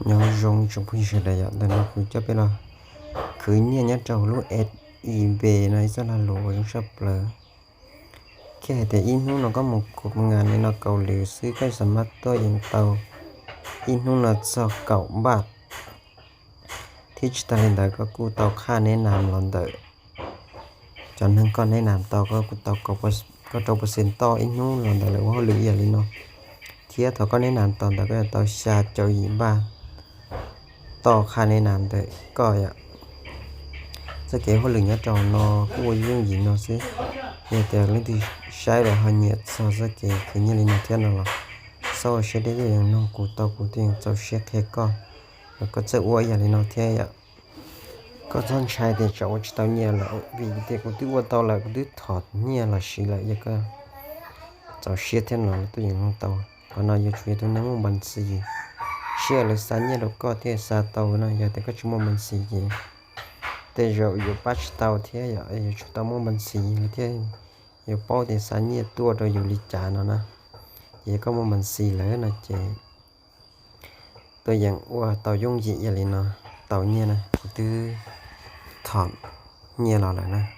Nyob zoo tsoom phooj ywg sawv daws, yog ntawm no kuv coj peb los khwv nyiaj nyob rau lub app eBay no ib txoj lag luam uas zoo tshaj plaws. Thiab hais tias ib hnub no koj mus khuv ngas li no kaus lwm xwb koj xav mab tuaj yeem tau ib hnub no txog kaum npaj. Thiab tsis tas li ntawd koj kuj tau khaj neb nas los ntawm cov neeg koj neb nas tau, koj kuj tau kaum rau percent toj ib hnub los ntawm lawv ua hauj lwm ib yam li no. Thiab thaum koj neb nas tau ntawd koj yuav tau xya caum yim npaj toj khaj neb nas ntawm koj yom. Txoj kev hauj lwm nyob rau no kuj ua yooj yim no xwb. Yog tias leej twg saib lawm ho nyiam txog txoj kev khwv nyiaj li no thiab no los xav ua siab deb tuaj yeem noog kuv tau, kuv tuaj yeem txaus siab qhia koj, koj txawj ua ib yam li no thiab yom. Koj txhob ntshai tias tsam ua tsis tau nyiaj lawm, vim tias kuv twb ua tau lawm, kuv twb thom nyiaj los siv lawm, yog koj txaus siab thiab no tuaj yeem noog tau. Qhov no yuav tsum yog tus neeg muaj npa ntxis, sij hawm lawv xa nyiaj rau koj thiaj xa tau no, yog tias koj tsis muaj npa ntxis ces tej zaum yuav pab tsis tau thiab yom. Yuav tsum tau muaj npa ntxis thiab yuav paub tias xa nyiaj tuaj rau yus li cas no na. Ces yog koj muaj npa ntxis lawm no ces tuaj yeem ua tau yooj yim ib yam li no, tau nyiaj na, kuv twb thom nyiaj los lawm na.